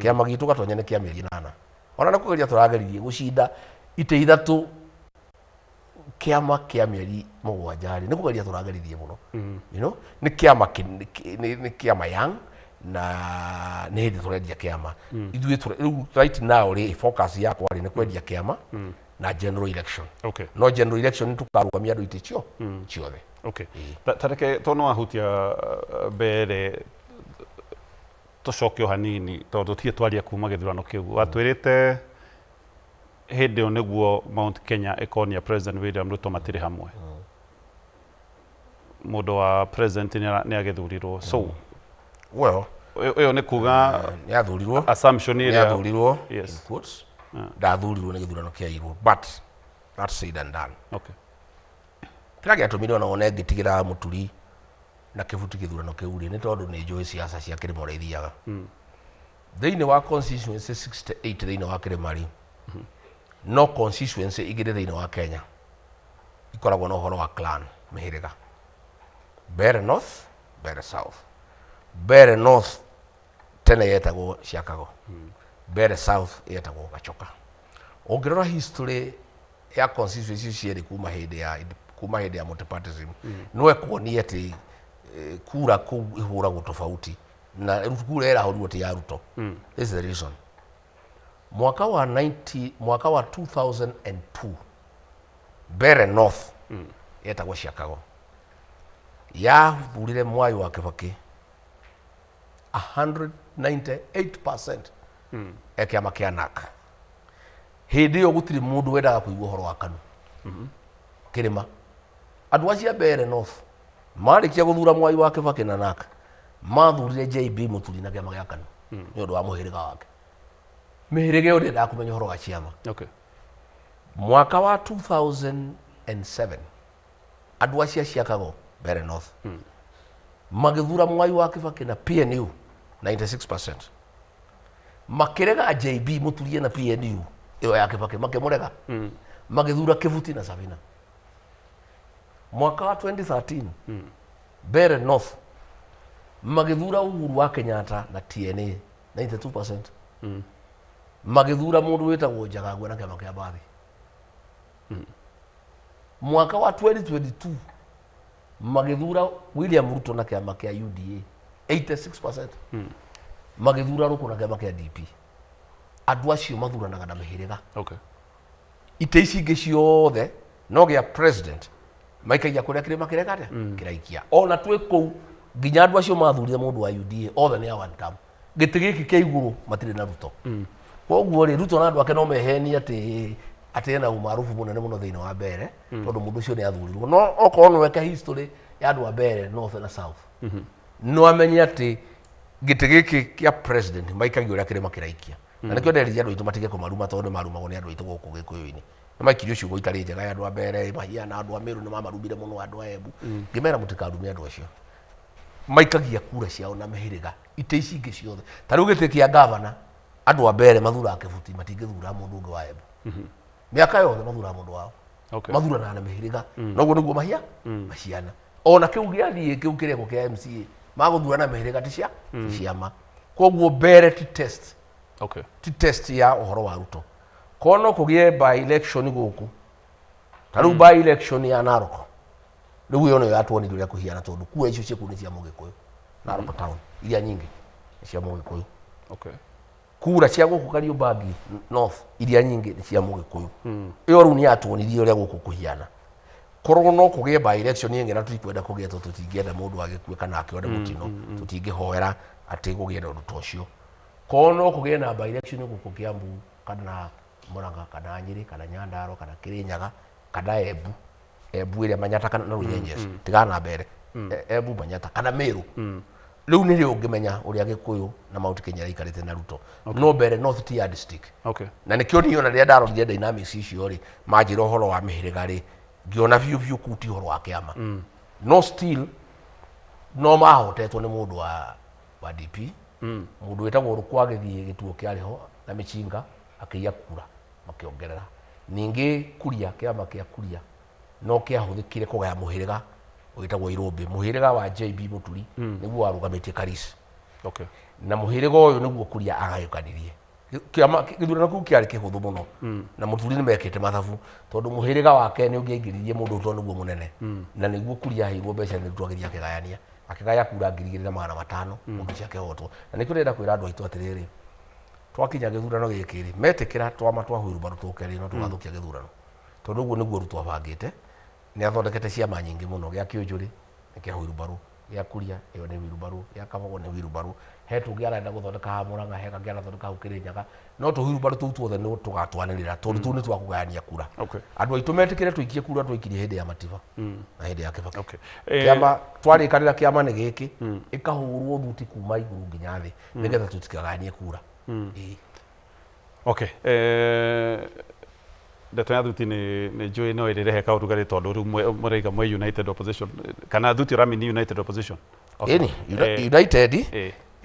Kĩama gitũ Gatonye nĩ kĩa mĩeri 8. Ona nĩ kũgeria tũrageririe gũcinda itĩ 3 kĩama kĩa mĩeri 7 rĩ, nĩ kũgeria tũrageririe mũno. Nĩ kĩama nĩ kĩama young na nĩ hĩndĩ tũrendia kĩama. Ithuĩ rĩu right now rĩ, focus yakwa rĩ nĩ kwendia kĩama na general election. No general election nĩ tũkarũgamia andũ itĩ ciothe. Ta reke tondũ nĩ wahutia mbere tũcoke o hanini tondũ tũtirĩ twaria kuma gĩthurano kĩu. Watwĩrĩte hĩndĩ ĩyo nĩguo Mount Kenya ĩkonia President William Ruto matirĩ hamwe. Mũndũ wa president nĩ agĩthurirwo. So well, ĩyo nĩ kuga nĩ athurirwo. Assumption Nĩ ĩrĩa athurirwo Yes. in quotes. Ndathurirwo nĩ gĩthurano kĩairwo, but that's said and done. Kĩrĩa gĩatũmire ona wone ngĩtigĩra Mũturi na Kĩbuti gĩthurano kĩu rĩ, nĩ tondũ nĩ njũĩ siasa cia kĩrĩma ũrĩa ithiaga. Thĩinĩ wa constituency 68 thĩinĩ wa kĩrĩma rĩ, no constituency igĩrĩ thĩinĩ wa Kenya ikoragwo na ũhoro wa clan, mĩhĩrĩga. Mbeere North, Mbeere South. Mbeere North tene yetagwo Ciakago. Mbeere South yetagwo Gachoka. Ũngĩrora history ya constituency cierĩ kuma hĩndĩ ya multipartyism, no ekuonie atĩ kura kũu ihũragwo tofauti na kura ĩrahũrirwo ti ya Ruto. This is the reason. Mwaka wa 90, mwaka wa 2002, Mbeere North yetagwo Ciakago yathurire Mwai wa Kibaki 198% e kĩama kĩa NARC. Hĩndĩ ĩyo gũtirĩ mũndũ wendaga kũigua ũhoro wa KANU kĩrĩma. Andũ acio a Mbeere North marĩkia gũthura Mwai wa Kibaki na NARC, mathurire JB Mũturi na kĩama gĩa KANU nĩ ũndũ wa mũhĩrĩga wake. Mĩhĩrĩga ĩyo ndĩendaga kũmenya ũhoro wa ciama. Mwaka wa 2007, andũ acio a Ciakago, Mbeere North, magĩthura Mwai wa Kibaki na PNU 96%, makĩrega JB Mũturie na PNU ĩyo ya Kibaki, makĩmũrega, magĩthura Kĩbuti na Sabina. Mwaka wa 2013, Mbeere North magĩthura Uhuru wa Kenyatta na TNA 92%, magĩthura mũndũ wĩtagwo Njagagua na kĩama kĩa Mbathi. Mwaka wa 2022, magĩthura William Ruto na kĩama kĩa UDA 86%, magĩthura Rũkũ na kĩama kĩa DP. Andũ acio mathuranaga na mĩhĩrĩga. Itĩ ici ingĩ ciothe no gĩa president maikagia kũrĩa kĩrĩma kĩreka atĩa kĩraikia. Ona twĩ kũu nginya andũ acio mathurire mũndũ wa UDA othe nĩ a one term. Gĩtĩ gĩkĩ kĩa igũrũ matirĩ na Ruto. Koguo rĩ, Ruto na andũ ake no mehenie atĩ ena umaarufu mũnene mũno thĩinĩ wa Mbeere tondũ mũndũ ũcio nĩ athurirwo, no okorwo no eke history ya andũ a Mbeere North na South, no amenye atĩ gĩtĩ gĩkĩ kĩa president maikagia ũrĩa kĩrĩma kĩraikia. Na nĩkĩo nderire andũ aitũ matige kũmaruma, tondũ nĩ marumagwo nĩ andũ aitũ gũkũ Gĩkũyũ-inĩ. Nĩ maikirio ciugo itarĩ njega ya andũ a Mbeere mahiana, andũ a Meru nĩ mamarumire mũno, andũ a Embu. Ngĩmera mũtikarume andũ acio, maikagia kura ciao na mĩhĩrĩga. Itĩ ici ingĩ ciothe, ta rĩu gĩtĩ kĩa gavana, andũ a Mbeere mathuraga Kĩbuti, matingĩthura mũndũ ũngĩ wa Embu. Mĩaka yothe mathuraga mũndũ wao. Mathuranaga na mĩhĩrĩga, noguo nĩguo mahia maciana. Ona kĩu gĩathiĩ kĩu kĩreko kĩa MCA magũthura na mĩhĩrĩga, ti cia ti ciama. Koguo Mbeere ti test, ti test ya ũhoro wa Ruto. Korwo no kũgĩe by election gũkũ, ta rĩu by election ya Narok, rĩu ĩyo nĩyo yatuonirie ũrĩa kũhiana, tondũ kura icio ciĩ kũu nĩ cia Mũgĩkũyũ. Narok town iria nyingĩ nĩ cia Mũgĩkũyũ. Kura cia gũkũ Kariobangi North iria nyingĩ nĩ cia Mũgĩkũyũ. Ĩyo rĩu nĩ yatuonirie ũrĩa gũkũ kũhiana. Korwo no kũgĩe by election ĩngĩ, na tũtikwenda kũgĩe tondũ tũtingĩenda mũndũ agĩkue kana akĩone mũtino, tũtingĩhoera atĩ kũgĩe na ũndũ ta ũcio. Korwo no kũgĩe na by election gũkũ Kiambu kana Murang'a kana Nyĩrĩ kana Nyandarua kana Kirinyaga kana Embu, Embu ĩrĩa Manyata kana na Runyenjes, tigana na Mbeere, Embu, Manyata kana Meru, rĩu nĩrĩo ũngĩmenya ũrĩa Gĩkũyũ na Mount Kenya ĩikarĩte na Ruto. No Mbeere North ti yardstick. Na nĩkĩo niĩ ona rĩrĩa ndarorire dynamics icio rĩ, manjĩra ũhoro wa mĩhĩrĩga rĩ, ngĩona biũ biũ kũu ti ũhoro wa kĩama. No still no mahotetwo nĩ mũndũ wa DP, mũndũ wĩtagwo Rũkũ, agĩthiĩ gĩtuo kĩarĩ ho na mĩcinga akĩiya kura, makĩongerera ningĩ kuria. Kĩama kĩa kuria no kĩahũthĩkire kũgaya mũhĩrĩga wĩtagwo Irũmbĩ, mũhĩrĩga wa JB Mũturi nĩguo warũgamĩtie Karis. Okay. Na mũhĩrĩga ũyũ nĩguo Kuria agayũkanirie. Kĩama gĩthurano kĩu kĩarĩ kĩhũthũ mũno na Mũturi nĩ mekĩte mathabu, tondũ mũhĩrĩga wake nĩ ũngĩaingĩririe mũndũ tondũ nĩguo mũnene, na nĩguo Kuria aheirwo mbeca nĩ Ruto agĩthiĩ akĩgayania, akĩgaya kura 2500, mũndũ ũcio akĩhotwo. Na nĩkĩo ndĩrenda kwĩra andũ aitũ atĩrĩrĩ, twakinya gĩthurano gĩkĩ rĩ, metĩkĩra twama twa huirubaru tũke rĩ, no tũgathũkia gĩthurano, tondũ ũguo nĩguo Ruto abangĩte. Nĩ athondekete ciama nyingĩ mũno, gĩa kĩũnjũrĩ nĩ kĩa huirubaru, gĩa Kuria ĩyo nĩ huirubaru, gĩa Kabogo nĩ huirubaru, he tũngĩ arenda gũthondeka haha Murang'a, he kangĩ arathondeka hau Kĩrĩnyaga, no tũhuirubaru tũu tuothe nĩ tũgatwanĩrĩra, tondũ tũu nĩ twa kũgayania kura. Andũ aitũ metĩkĩre tũikie kura twaikirie hĩndĩ ya Matiba na hĩndĩ ya Kibaki. Kĩama twarĩkanĩra kĩama nĩ gĩkĩ, ĩkahũrwo thuti kuma igũrũ nginya thĩ, nĩgetha tũtikagayanie kura. Ĩĩ. Okay. Ndeto ya thuti nĩ njũĩ no ĩrĩrehe kaũrugarĩ, tondũ rĩu mũraiga mwĩ united opposition, kana thuti ũramini united opposition? Okay. Ĩni united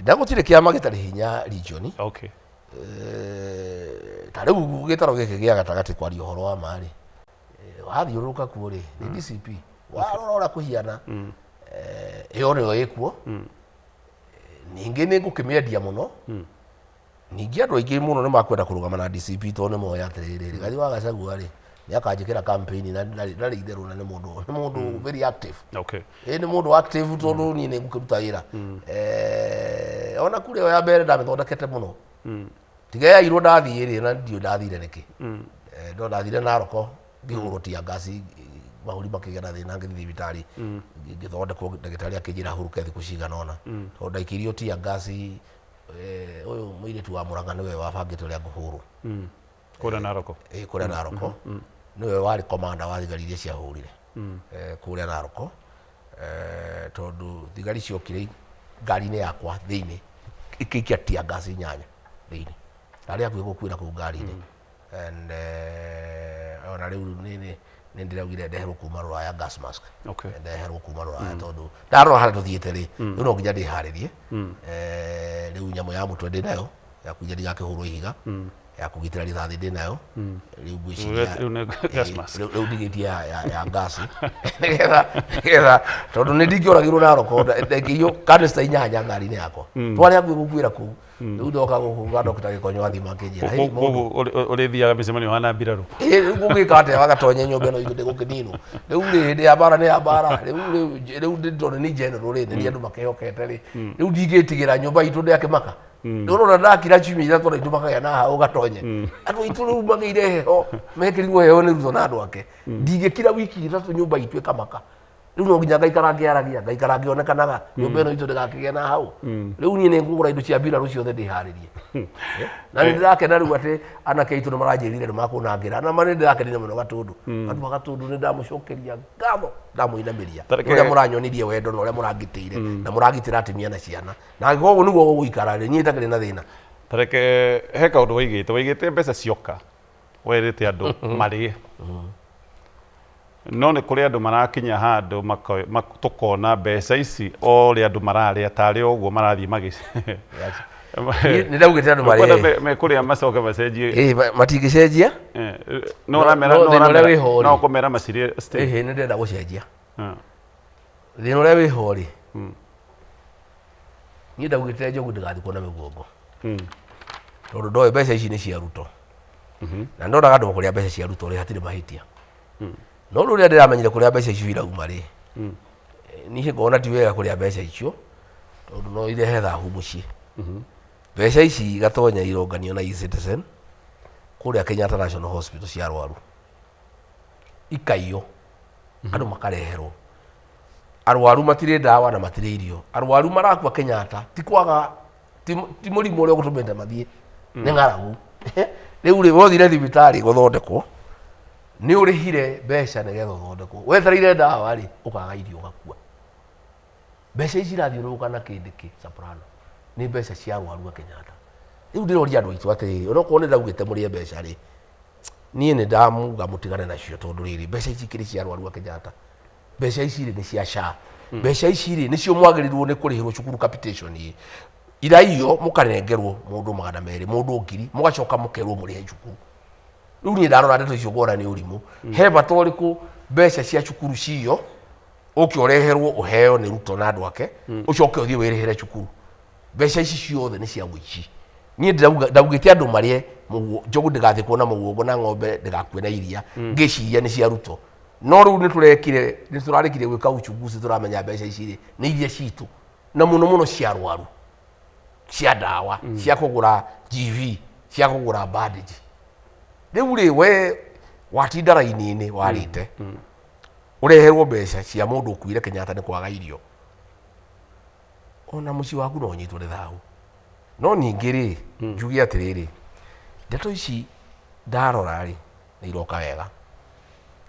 na gũtirĩ kĩama gĩtarĩ hinya region. Ta rĩu gĩtaro gĩkĩ gĩa gatagatĩ, kwaria ũhoro wa ma rĩ, wathiũrũrũka kuo rĩ, nĩ DCP warora ũrĩa kũhiana, ĩyo nĩyo ĩkuo. Ningĩ nĩ ngũkĩmĩendia mũno. Ningĩ andũ aingĩ mũno nĩ makwenda kũrũgama na DCP, tondũ nĩ moĩ atĩrĩrĩ, Rigathi wa Gachagua rĩ, nĩ akanjĩkĩra campaign na ndarĩ itherũ, na nĩ mũndũ very active. Ĩ nĩ mũndũ active, tondũ niĩ nĩ ngũkĩruta wĩra. Ona kura ĩyo ya mbere ndamĩthondekete mũno, tiga yairwo ndathiĩ rĩ, na ndiũ ndathire nĩkĩ. No ndathire Naroko ngĩhũrwo tear gas, mahũri makĩgĩa na thĩna, ngĩthiĩ thibitarĩ ngĩthondekwo, ndagĩtarĩ akĩnjĩra hurũke thikũ cigana ũna, tondũ ndaikĩirio tear gas. Ũyũ mũirĩtu wa Mũrang'a nĩwe wabangĩte ũrĩa ngũhũrwo. Kũrĩa Naroko? Ĩ, kũrĩa Naroko nĩwe warĩ komanda wa thigari iria ciahũrire kũrĩa Naroko, tondũ thigari ciokire ngari-inĩ yakwa thĩinĩ, ikĩikia tear gas inyanya thĩinĩ, ndarĩ hakuhĩ gũkuĩra kũu ngari-inĩ. And ona rĩu nĩ ndĩraugire ndeherwo kuma rũraya gas mask. Ndeherwo kuma rũraya, tondũ ndarora harĩa tũthiĩte rĩ, rĩu no nginya ndĩharĩrie. Rĩu nyamũ ya mũtwe ndĩ nayo ya kũiya ndigakĩhũrwo ihiga, ya kũgitĩra rithathi ndĩ nayo rĩu, ngwĩciria. Rĩu nĩ gas mask. Rĩu ndigĩtie ya ngasi, nĩgetha tondũ nĩ ndingĩoragirwo Naroko, ndekĩirio canister inyanya ngari-inĩ yakwa, twarĩ hakuhĩ gũkuĩra kũu. Rĩu ndoka gũkũ ga Dr. Gĩkonyo athima akĩnjĩra, "Hey, mũndũ." Koguo ũrĩthiaga mĩcemanio hana mbirarũ? Ĩ, rĩu gũgĩka atĩa wagatonye nyũmba ĩno itũ ndĩgũkĩninwo? Rĩu rĩ, hĩndĩ ya mbara nĩ ya mbara. Rĩu tondũ nĩ general rĩ, nĩ andũ makĩhokete rĩ, rĩu ndingĩtigĩra nyũmba itũ ndĩakĩmaka. Rĩu ũrona ndakira ciumia 3, andũ aitũ makagĩa na hau gatonye. Andũ aitũ rĩu magĩire heho, mekĩrirwo heho nĩ Ruto na andũ ake. Ndingĩkira wiki 3 nyũmba itũ ĩkamaka. Rĩu no nginya ngaikara ngĩaragia, ngaikara ngĩonekanaga, nyũmba ĩno itũ ndĩgakĩgĩa na hau. Rĩu niĩ nĩ ngũgũra indo cia mbirarũ ciothe ndĩharĩrie. Na nĩ ndĩrakena rĩu atĩ anake aitũ nĩ maranjĩrire nĩ makũnangĩra, na ma nĩ ndĩrakenire mũno. Gatũndũ, andũ a Gatũndũ, nĩ ndamũcokeria ngatho, ndamũinamĩria ũrĩa mũranyonirie wendo na ũrĩa mũrangitĩire na mũragitĩra atumia na ciana, na angĩkorwo ũguo nĩguo gũgũikara rĩ, niĩ itakĩrĩ na thĩna. Tareke he kaũndũ waigĩte mbeca cioka werĩte andũ marĩe, no nĩ kũrĩ andũ marakinya handũ tũkona mbeca ici o ũrĩa andũ mararĩa tarĩ o ũguo marathiĩ magĩ Nĩ ndaugĩte andũ Ũkwenda marĩe. Mekũrĩa macoke macenjie? Ĩ, matingĩcenjia. No ũramera no no thĩna ũrĩa ũramera wĩho rĩ. No ũkũmera macirĩe still. Ĩhĩ, nĩ ndĩrenda gũcenjia. Thĩna ũrĩa wĩho rĩ, niĩ ndaugĩte Njogu ndĩgathikwo na mĩguongo, tondũ ndoĩ mbeca ici nĩ cia Ruto, na ndonaga andũ kũrĩa mbeca cia Ruto rĩ, hatirĩ mahĩtia. No rĩu rĩrĩa ndĩramenyire kũrĩa mbeca icio irauma rĩ, niĩ ngona ti wega kũrĩa mbeca icio, tondũ no irehe thahu mũciĩ. Mbeca ici gatonya ironganio na eCitizen kũrĩa Kenyatta National Hospital cia arwaru, ikaiywo, andũ makareherwo. Arwaru matirĩ ndawa na matirĩ irio. Arwaru marakua Kenyatta ti kwaga, ti mũrimũ ũrĩa ũgũtũmĩte mathiĩ, nĩ ng'aragu. Rĩu rĩ, wothire thibitarĩ gũthondekwo, nĩ ũrĩhire mbeca nĩgetha ũthondekwo, wetereire ndawa rĩ, ũkaga irio, ũgakua. Mbeca ici irathiũrũrũka na kĩndĩ kĩ soprano nĩ mbeca cia arwaru a Kenyatta. Rĩu ndĩroria andũ aitũ atĩrĩrĩ, onokorwo nĩ ndaugĩte mũrĩe mbeca rĩ, niĩ nĩ ndamuga mũtigane nacio, tondũ rĩrĩ, mbeca ici ikĩrĩ cia arwaru a Kenyatta. Mbeca ici rĩ, nĩ cia SHA. Mbeca ici rĩ, nĩcio mwagĩrĩirwo nĩ kũrĩhĩrwo cukuru capitation ĩ iraiyo, mũkanengerwo mũndũ 200, mũndũ 1000, mũgacoka mũkerwo mũrĩhe cukuru. Rĩu niĩ ndarora ndeto icio ngona nĩ ũrimũ. He bata ũrĩkũ mbeca cia cukuru ciyo ũke ũreherwo ũheo nĩ Ruto na andũ ake, ũcoke ũthiĩ wĩrĩhĩre cukuru? Mbeca ici ciothe nĩ cia ũici. Niĩ ndĩrauga ndaugĩte andũ marĩe mũguo njogu ndĩgathiĩ kuona mũguongo na ng'ombe ndĩgakue na iria ngĩciria nĩ cia Ruto. No rĩu nĩ tũrekire nĩ tũrarĩkirie gwĩka uchunguzi tũramenya mbeca ici rĩ nĩ iria citũ na mũno mũno cia arwaru cia ndawa cia kũgũra GV cia kũgũra bandage. Rĩu rĩ we watinda raini-inĩ warĩte ũreherwo mbeca cia mũndũ ũkuire Kenyatta nĩ kwaga irio ona mũciĩ waku no ũnyitwo nĩ thahu. No ningĩ rĩ njuge atĩrĩrĩ, ndeto ici ndarora rĩ nĩ iroka wega.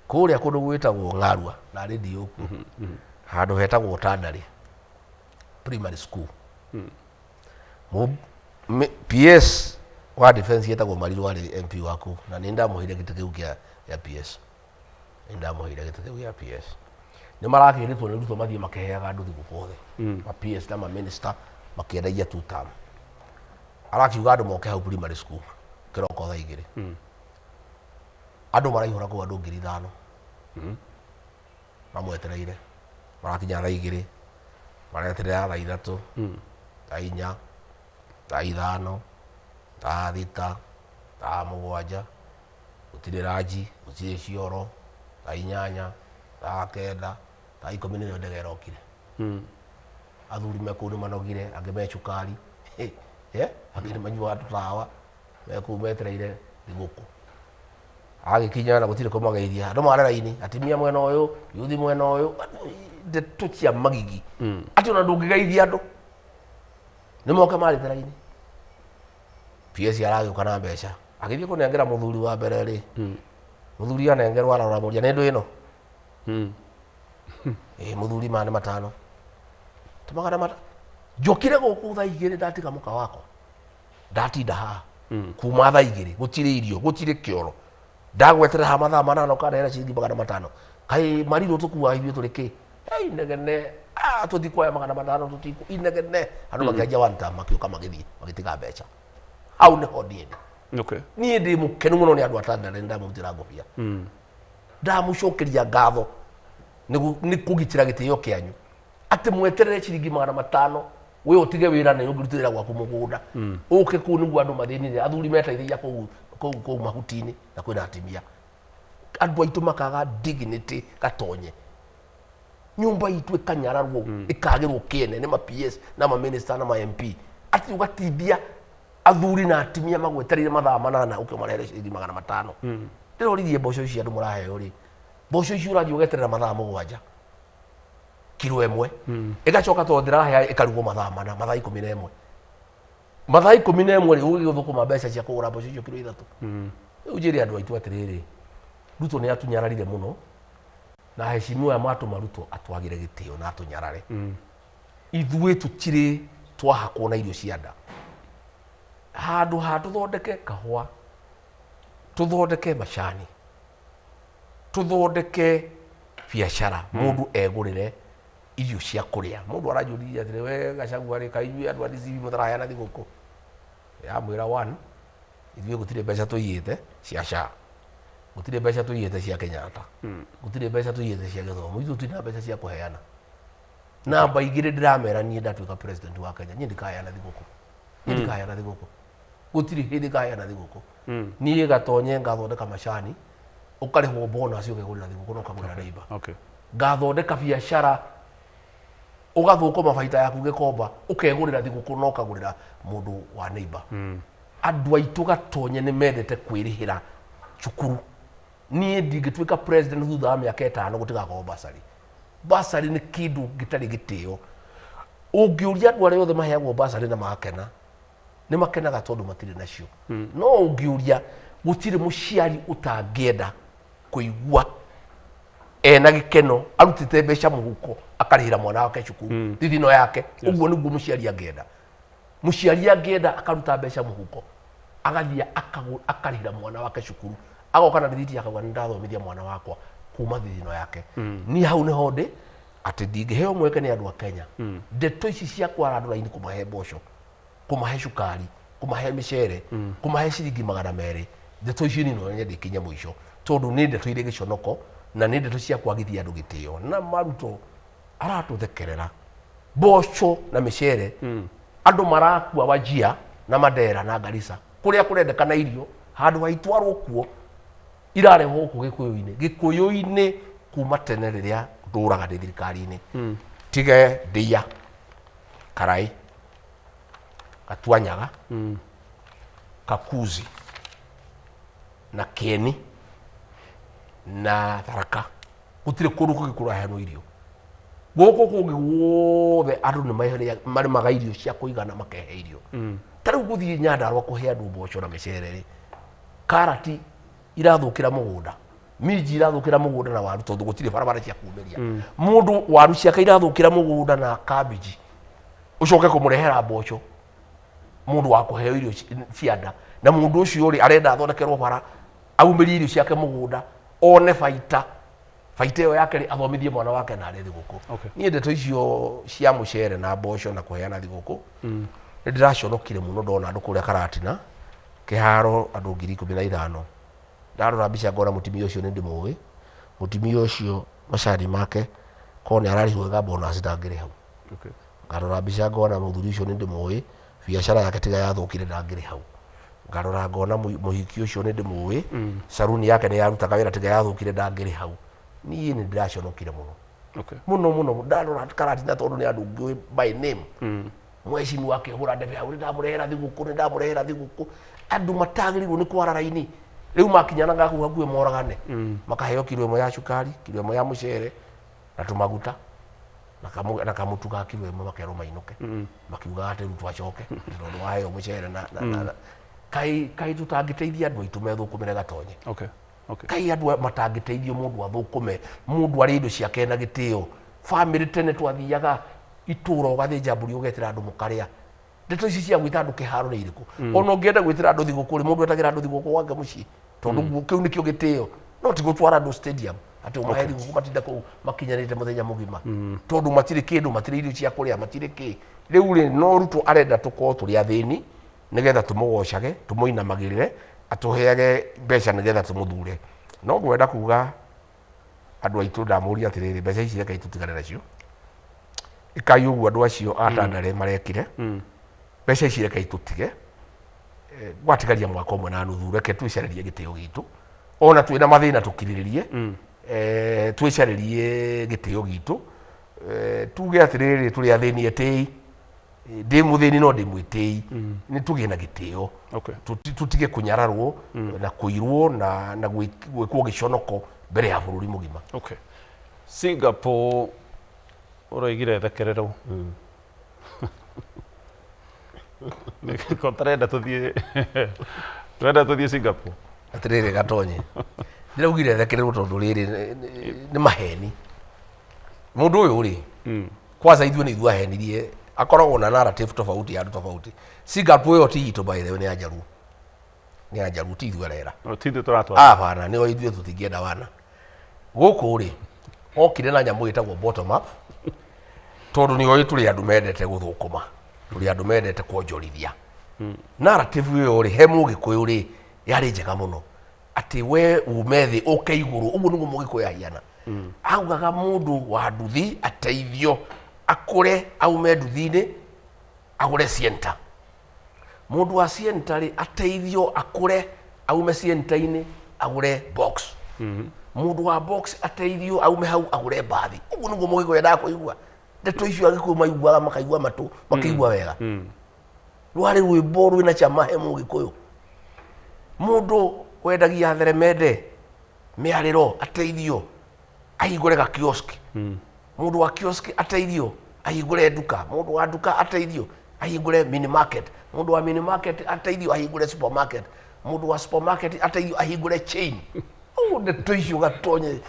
Kũrĩa kũndũ gwĩtagwo Ng'arua na rĩndiũ kuo handũ hetagwo Tandari Primary School, PS wa defense yetagwo Mariru arĩ MP waku na nĩ ndamũheire gĩtĩ kĩu kĩa PS, nĩ ndamũheire gĩtĩ kĩu gĩa PS. Nĩ marakĩrĩtwo nĩ Ruto mathiĩ makĩheaga andũ thigũkũ othe ma PS na ma minister makĩendagia two term. Arakiuga andũ moke hau primary school kĩroko thaa 2. Andũ maraihũra kũu andũ 5,000 mamwetereire. Marakinya thaa 2, mareterera thaa 3, thaa 4, thaa 5, thaa 6, thaa 7, gũtirĩ ranji, gũtirĩ cioro, thaa 8, thaa 9, thaa 10 nĩrĩo ndege ĩrokire. Athuri me kũu nĩ manogire, angĩ me cukari, angĩ nĩ manyuaga tũtawa, me kũu metereire thigũkũ. Agĩkinya na gũtirĩ kũmageithia, andũ mare raini, atumia mwena ũyũ, yuthi mwena ũyũ, ndeto cia magigi. Atĩ ona ndũngĩgeithia andũ. Nĩ moke marĩte raini. PS aragĩũka na mbeca. Agĩthiĩ kũnengera mũthuri wa mbere rĩ, mũthuri anengerwo arora mũria nĩ ndũ ĩno. Ĩ mũthuri maya nĩ 5. Ta 500. Njokire gũkũ thaa 2 ndatiga mũka wakwa. Ndatinda haha. Kuma thaa 2 gũtirĩ irio, gũtirĩ kĩoro. Ndagweterera haha mathaa 8 ũkanehera ciringi 500. Kaĩ Marirũ tũkuaga ithuĩ tũrĩ kĩ? Hey, inegene. Tũtikuoya 500 tũtiku. Inegene. Andũ makĩanjia one term makĩũka magĩthiĩ magĩtiga mbeca. Hau nĩho niĩ ndĩ. Niĩ ndĩ mũkenu mũno nĩ andũ a Tandara, nĩ ndamũrutĩra ngũbia. Ndamũcokeria ngatho nĩ kũgitĩra gĩtĩo kĩanyu. Atĩ mweterere ciringi 500 we ũtige wĩra na ũngĩruta wĩra gwaku mũgũnda. Ũke kũu nĩguo andũ mathĩnire, athuri meteithagia kũu kũu kũu mahuti-inĩ na kwĩna atumia. Andũ aitũ makaga dignity gatonye. Nyũmba itũ ĩkanyararwo, ĩkagĩrwo kĩene nĩ ma PS na ma minister na ma MP. Atĩ ũgatindia athuri na atumia magwetereire mathaa 8 ũke ũmarehere ciringi 500. Ndĩroririe mboco ici andũ mũraheo rĩ, mboco ici ũrathiĩ ũgeterera mathaa 7 kiro 1 ĩgacoka tondũ ndĩrahea ĩkarugwo mathaa 4, mathaa 11. Mathaa 11 rĩ, ũgĩgĩthũkũma mbeca cia kũgũra mboco icio kiro 3. Rĩu njĩre andũ aitũ atĩrĩrĩ, Ruto nĩ atunyararire mũno na heshimiwa aya matũma Ruto atwagĩre gĩtĩo na atũnyarare. Ithuĩ tũtirĩ twahakwo na irio cia nda. Handũ ha tũthondeke kahũa, tũthondeke macani, tũthondeke biacara, mũndũ egũrĩre irio cia kũrĩa. Mũndũ aranjũririe atĩrĩ, we Gachagua rĩ, kaĩ inyuĩ andũ a DCP mũtaraheana thigũkũ? Yamwĩra one, ithuĩ gũtirĩ mbeca tũiyĩte cia SHA, gũtirĩ mbeca tũiyĩte cia Kenyatta, gũtirĩ mbeca tũiyĩte cia gĩthomo, ithuĩ tũtirĩ na mbeca cia kũheana. Namba 2 ndĩramera niĩ ndatuĩka president wa Kenya, niĩ ndikaheana thigũkũ. Niĩ ndikaheana thigũkũ. Gũtirĩ hĩndĩ ngaheana thigũkũ. Niĩ Gatonye ngathondeka macani, ũkarĩhwo bonus ũkegũrĩra thigũkũ na ũkagũrĩra neighbor. Ngathondeka biacara, ũgathũkũma baita yaku gĩkomba, ũkegũrĩra thigũkũ na ũkagũrĩra mũndũ wa neighbor. Andũ aitũ Gatonye nĩ mendete kwĩrĩhĩra cukuru. Niĩ ndingĩtuĩka president thutha wa mĩaka 5 gũtigakorwo bursary. Bursary nĩ kĩndũ gĩtarĩ gĩtĩo. Ũngĩũria andũ arĩa othe maheagwo bursary na makena, nĩ makenaga tondũ matirĩ nacio. No ũngĩũria gũtirĩ mũciari ũtangĩenda kũigua ena gĩkeno arutĩte mbeca mũhuko akarĩhĩra mwana wake cukuru thithino yake. Ũguo nĩguo mũciari angĩenda. Mũciari angĩenda akaruta mbeca mũhuko agathiĩ akarĩhĩra mwana wake cukuru, agoka na rithiti akauga nĩ ndathomithia mwana wakwa kuma thithino yake. Niĩ hau nĩho ndĩ atĩ ndingĩheo mweke nĩ andũ a Kenya. Ndeto ici cia kwara andũ raini kũmahe mboco, kũmahe cukari, kũmahe mĩcere, kũmahe ciringi 200, ndeto icio niĩ no nyende ikinye mũico, tondũ nĩ ndeto irĩ gĩconoko na nĩ ndeto cia kwagithia andũ gĩtĩo. Na Maruto aratũthekerera mboco na mĩcere. Andũ marakua Wajia na Mandera na Garissa kũrĩa kũrendekana irio handũ ha itwarwo kuo irarehwo gũkũ Gĩkũyũ-inĩ. Gĩkũyũ-inĩ kuma tene rĩrĩa ndũraga ndĩ thirikari-inĩ, tige ndia, Karai, Gatuanyaga, Kakuzi na Kieni na Tharaka, gũtirĩ kũndũ kũngĩ kũraheanwo irio. Gũkũ kũngĩ guothe andũ nĩ marĩmaga irio cia kũigana makehe irio. Ta rĩu gũthiĩ Nyandarũa kũhe andũ mboco na mĩcere rĩ, karati irathũkĩra mũgũnda, minji irathũkĩra mũgũnda na waru, tondũ gũtirĩ barabara cia kumĩria. Mũndũ waru ciake irathũkĩra mũgũnda na cabbage, ũcoke kũmũrehera mboco, mũndũ wa kũheo irio cia nda, na mũndũ ũcio rĩ arenda athondekerwo bara, aumĩrie irio ciake mũgũnda, one baita, baita ĩyo yake rĩ athomithie mwana wake na arĩe thigũkũ. Niĩ ndeto icio cia mũcere na mboco na kũheana thigũkũ, nĩ ndĩraconokire mũno ndona andũ kũrĩa Karatina kĩharo, andũ 15,000. Ndarora mbica ngona mũtumia ũcio nĩ ndĩmũĩ, mũtumia ũcio macani make korwo nĩ ararĩhwo wega bonus ndangĩrĩ hau. Ngarora mbica ngona mũthuri ũcio nĩ ndĩmũĩ, biacara yake tiga yathũkire ndangĩrĩ hau. Ngarora ngona mũhiki ũcio nĩ ndĩmũĩ, saruni yake nĩ yarutaga wĩra tiga yathũkire ndangĩrĩ hau. Niĩ nĩ ndĩraconokire mũno. Mũno mũno ndarora Karatina, tondũ nĩ andũ ngĩũĩ by name. Mheshimiwa akĩhũra ndebe hau, nĩ ndamũrehera thigũkũ, nĩ ndamũrehera thigũkũ. Andũ matagĩrĩirwo nĩ kwara raini rĩu makinyanaga kũu hakuhĩ moragane, makaheo kiro ĩmwe ya cukari, kiro ĩmwe ya mũcere na tũmaguta na kamũtu ga kiro ĩmwe, makerwo mainũke makiugaga atĩ rĩu twacoke tondũ waheo mũcere na kai tũtangĩteithia andũ aitũ methũkũmĩre gatonye. Kai andũ matangĩteithio, mũndũ athũkũme, mũndũ arĩ indo ciake na gĩtĩo. Bamĩrĩ tene twathiaga itũra ũgathĩnja mbũri ũgetĩra andũ mũkarĩa. Ndeto ici cia gwĩta andũ kĩharo nĩ irĩkũ? Ona ũngĩenda gwĩtĩra andũ thigũkũ rĩ, mũndũ etagĩra andũ thigũkũ gwake mũciĩ, tondũ kĩu nĩkĩo gĩtĩo, no ti gũtwara andũ stadium atĩ ũmahe thigũkũ matinda kũu makinyanĩte mũthenya mũgima, tondũ matirĩ kĩndũ, matirĩ irio cia kũrĩa, matirĩ kĩ. Rĩu rĩ, no Ruto arenda tũkorwo tũrĩ athĩni nĩgetha tũmũgocage, tũmũinamagĩrĩre, atũheage mbeca nĩgetha tũmũthure. No ngwenda kuga andũ aitũ, ndamũria atĩrĩrĩ, mbeca ici rekei tũtigane nacio. Ĩkai ũguo andũ acio a Tandare marekire. Mbeca ici rekei tũtige. Gwatigaria mwaka ũmwe na nuthu, reke twĩcarĩrie gĩtĩo gitũ, ona twĩna mathĩna tũkirĩrĩrie, twĩcarĩrie gĩtĩo gitũ, tuge atĩrĩrĩ, tũrĩ athĩni etĩi, ndĩ mũthĩni no ndĩ mwĩtĩi, nĩ tũgĩe na gĩtĩo. Tũtige kũnyararwo na kũirwo na gwĩkwo gĩconoko mbere ya bũrũri mũgima. Singapore ũroigire thekererwo. Nĩko tũrenda tũthiĩ, tũrenda tũthiĩ Singapore. Atĩrĩrĩ gatonye, ndĩraugire thekererwo tondũ rĩrĩ nĩ maheni. Mũndũ ũyũ rĩ, kwanza ithuĩ nĩ ithuĩ ahenirie, akoragwo na narrative tofauti ya andũ tofauti. Singapore ĩyo ti itũ, by the way, nĩ ya Njaruo, nĩ ya Njaruo, ti ithuĩ arera. O, ti ithuĩ tũratwara. Hapana, nĩo ithuĩ tũtingĩenda wana gũkũ rĩ. Okire na nyamũ ĩtagwo bottom up, tondũ nĩ oĩ tũrĩ andũ mendete gũthũkũma, tũrĩ andũ mendete kuonjorithia. Narrative ĩyo rĩ, he mũgĩkũyũ rĩ, yarĩ njega mũno, atĩ we ume thĩ ũke igũrũ. Ũguo nĩguo mũgĩkũyũ ahiana. Augaga mũndũ wa nduthi ateithio akũre, aume nduthi-inĩ agũre Sienta. Mũndũ wa Sienta rĩ, ateithio akũre, aume Sienta-inĩ agũre box. Mũndũ wa box ateithio aume hau agũre mbathi. Ũguo nĩguo mũgĩkũyũ endaga kũigua ndeto icio. Agĩkũyũ maiguaga, makaigua matũ makĩigua wega. Rwarĩ rwĩmbo rwĩna cama he mũgĩkũyũ. Mũndũ wendagia theremende mĩarĩro ateithio ahingũre ga kiosk. Mũndũ wa kiosk ateithio ahingũre nduka. Mũndũ wa nduka ateithio ahingũre mini market. Mũndũ wa mini market ateithio ahingũre supermarket. Mũndũ wa supermarket ateithio ahingũre chain. Ũguo ndeto icio gatonye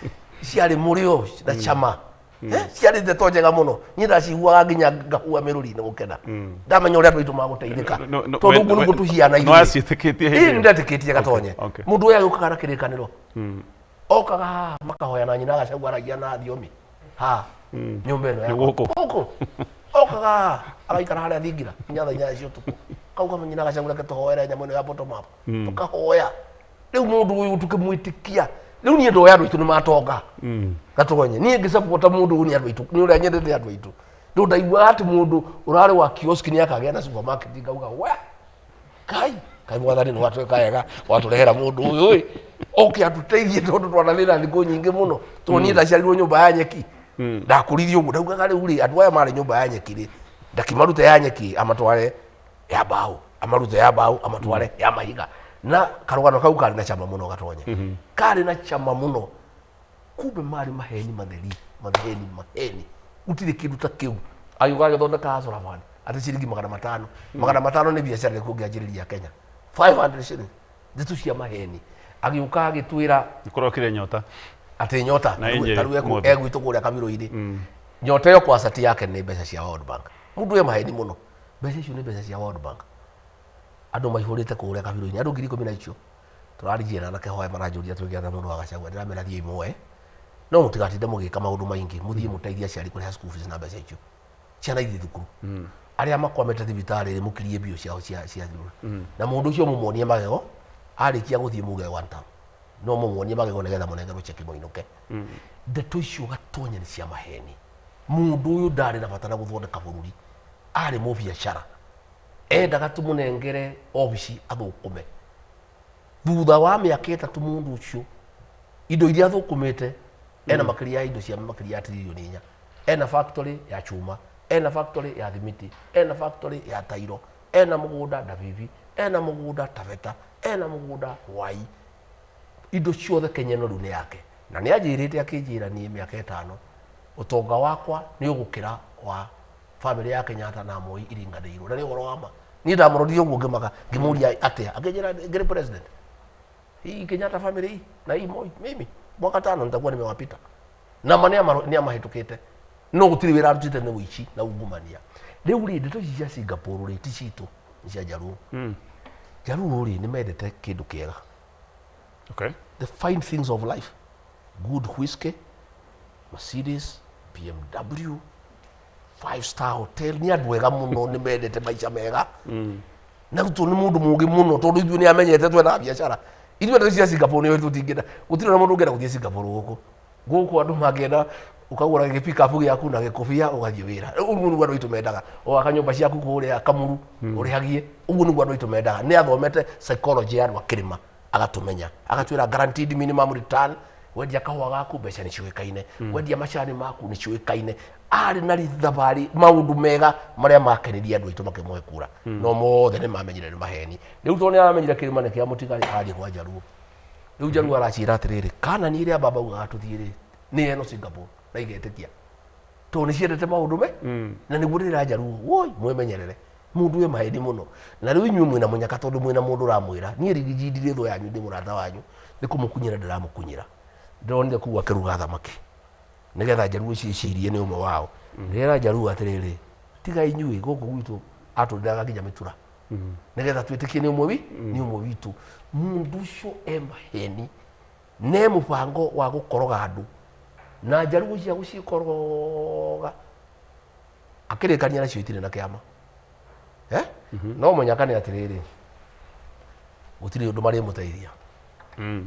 ciarĩ mũrĩo na cama. Ciarĩ ndeto njega mũno. Niĩ ndaciguaga nginya ngahua mĩrũri-inĩ gũkena ndamenya ũrĩa andũ aitũ magũteithĩka, tondũ ũguo nĩguo tũhiana No ithuĩ. aciĩtĩkĩtie Ĩĩ, hĩndĩ ĩyo? nĩndetĩkĩtie gatonye. Mũndũ ũyũ agĩũkaga na kĩrĩkanĩro, okaga haha makahoya na nyina Gachagua aragia na thiomi haha nyũmba ĩno yakwa. Gũkũ. Gũkũ okaga haha agaikara harĩa thingira nginya thaa 8 cia ũtukũ, kauga nyina Gachagua, reke tũhoere nyamũ ĩno ya bottom up. Tũkahoya. Rĩu mũndũ ũyũ tũkĩmwĩtĩkia. Rĩu niĩ ndoĩ andũ aitũ nĩ matonga gatonye. Niĩ ngĩsapota mũndũ ũyũ nĩ andũ aitũ, nĩ ũrĩa nyendete andũ aitũ. Ndå ndaiguaga atä må ndå å rarä wa kiosk nä akagä na supermarket, ngauga we kai kai, mwathani nä watweka wega watårehera må ndå å yå ä oke atũteithie, tondũ twanathĩna thikũ nyingĩ mũno, tondũ niĩ ndaciarirwo nyũmba ya nyeki, ndakũririe ũguo, ndaugaga rĩu rĩ, andũ aya marĩ nyũmba ya nyeki rĩ, ndakimarute ya nyeki amatware ya mbaũ, amarute ya mbaũ amatware ya mahiga. Na karũgano kau karĩ na cama mũno, gatonye karĩ na cama mũno. Kumbe marĩ maheni matheri, maheni, maheni, gũtirĩ kĩndũ ta kĩu. Agĩũka agĩthondeka Hustler Fund atĩ ciringi 500, 500 nĩ biacara ĩrĩkũ ũngĩanjĩrĩria Kenya? 500 shillings, ndeto cia maheni. Agĩũka agĩtwĩra Nĩkũrokire nyota. Atĩ nyota. Na injiri tarĩu ũmũthĩ. Egwitũ kũrĩa kabirũ-inĩ, nyota ĩyo kwa cati yake nĩ mbeca cia World Bank. Mũndũ e maheni mũno, mbeca icio nĩ mbeca cia World Bank. Andũ maihũrĩte kũrĩa kabirũ-inĩ, andũ 10,000 na icio tũraririe na anake hoya maranjũria twĩke atĩa mũndũ wa Gachagua. Ndĩramera thiĩ muoe, no mũtigatinde mũgĩka maũndũ maingĩ, mũthiĩ mũteithie aciari kũrĩha school fees na mbeca icio, ciana ithiĩ thukuru, arĩa makwamĩte thibitarĩ rĩ, mũkirie mbio ciao cia thukuru, na mũndũ ũcio mũmuonie magego arĩkia gũthiĩ, muge one term, no mũmuonie magego nĩgetha mũnengerwo cheki mũinũke. Ndeto icio gatonya nĩ cia maheni. Mũndũ ũyũ ndarĩ na bata na gũthondeka bũrũri, arĩ mũbiacara, endaga tũmũnengere obici athũkũme. Thutha wa mĩaka 3, mũndũ ũcio indo iria athũkũmĩte ena makĩria ya indo cia makĩria ya tiririoni 4. Ena factory ya chuma, ena factory ya thimiti, ena factory ya tairo, ena mũgũnda Ndabibi, ena mũgũnda Taveta, ena mũgũnda Hwai. Indo ciothe Kenya ĩno rĩu nĩ yake, na nĩ anjĩrĩte, akĩnjĩra niĩ mĩaka 5 ũtonga wakwa nĩ ũgũkĩra wa famĩlĩ ya Kenyatta na Moi iringanĩirwo. Na nĩ ũhoro wa ma, niĩ ndamũrorire ũguo ngĩmaka, ngĩmũria atĩa, akĩnjĩra ngĩrĩ president hii Kenyatta family hii na hii Moi, mimi mwaka 5 nitakuwa nimewapita. Na ma nĩ amahĩtũkĩte, no gũtirĩ wĩra arutĩte, nĩ ũici na ungumania. Rĩu rĩ, ndeto ici cia Singapore rĩ, ti citũ, nĩ cia Jaluo. Jaluo rĩ, nĩ mendete kĩndũ kĩega, the fine things of life, good whiskey, Mercedes, BMW, five star hotel. Nĩ andũ ega mũno, nĩ mendete maica mega. Na Ruto nĩ mũndũ mũũgĩ mũno, tondũ ithuĩ nĩ amenyete twenda biacara. Ithuĩ ndeto cia Singapore nĩ tũtingĩenda, gũtirĩ na mũndũ ũngĩenda gũthiĩ Singapore. Gũkũ andũ mangĩenda ũkagũra gĩpikabu gĩaku na gĩkobia ũgathiĩ wĩra. Ũguo nĩguo andũ aitũ mendaga. Ũgaka nyũmba ciaku kũrĩa Kamuru ũrĩhagie, ũguo nĩguo andũ aitũ mendaga. Nĩ athomete psychology ya andũ a kĩrĩma, agatũmenya, agatwĩra guaranteed minimum return. Wendia kahũa gaku mbeca nĩ ciũĩkaine, wendia macani maku nĩ ciũĩkaine. Arĩ na thabarĩ maũndũ mega marĩa makenirie andũ aitũ makĩmũhe kura, no mothe nĩ mamenyire nĩ maheni. Rĩu tondũ nĩ aramenyire kĩrĩma nĩ kĩa mũtigarĩ, arathiĩ kwa Jaluo. Rĩu Jaluo aracira atĩrĩrĩ, kana niĩ ĩrĩa baba augaga tũthiĩ rĩ, nĩ eno Singapore, na igetĩkia tondũ nĩ ciendete maũndũ me na nĩguo ndĩra Jaluo, woi, mwĩmenyerere mũndũ wĩ maheni mũno. Na rĩu inyuĩ mwĩna mũnyaka, tondũ mwĩna mũndũ ũramwĩra. Niĩ rigiji ndirĩ thũ yanyu, ndĩ mũrata wanyu, nĩ kũmũkunyĩra ndĩramũkunyĩra. Ndĩronire kũu akĩruga thamaki nĩgetha Jaluo ciĩcirie nĩ ũmwe wao. Ndĩrera Jaluo atĩrĩrĩ, tiga inyuĩ gũkũ gwitũ atũrĩraga nginya mĩtura nĩgetha twĩtĩkie nĩ ũmwe wi nĩ ũmwe witũ. Mũndũ ũcio e maheni ne mũbango wa gũkoroga andũ, na Jaluo cia gũcikoroga akĩrĩkania nacio itirĩ na kĩama, eh? No mũnyaka nĩ atĩrĩrĩ, gũtirĩ ũndũ marĩmũteithia.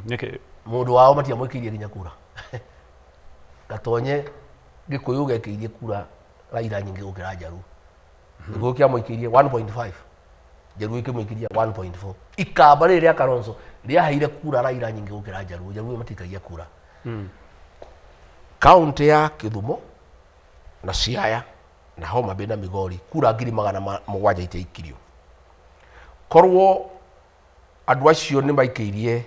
Nĩkĩ? Mũndũ wao matiamwĩkĩirie nginya kura. Gatonye, Gĩkũyũ gekĩirie kura Raila nyingĩ gũkĩra Njaruo. Gĩkũyũ kĩamũikĩirie 1.5, Njaruo ikĩmũikĩria 1.4. Ikamba rĩrĩ rĩa Kalonzo rĩaheire kura Raila nyingĩ gũkĩra Njaruo. Njaruo matikagia kura. Kaunti ya Kĩthumo na Siaya na Homa Bay na Migori, kura 700,000 itiaikirio. Korwo andũ acio nĩ maikĩirie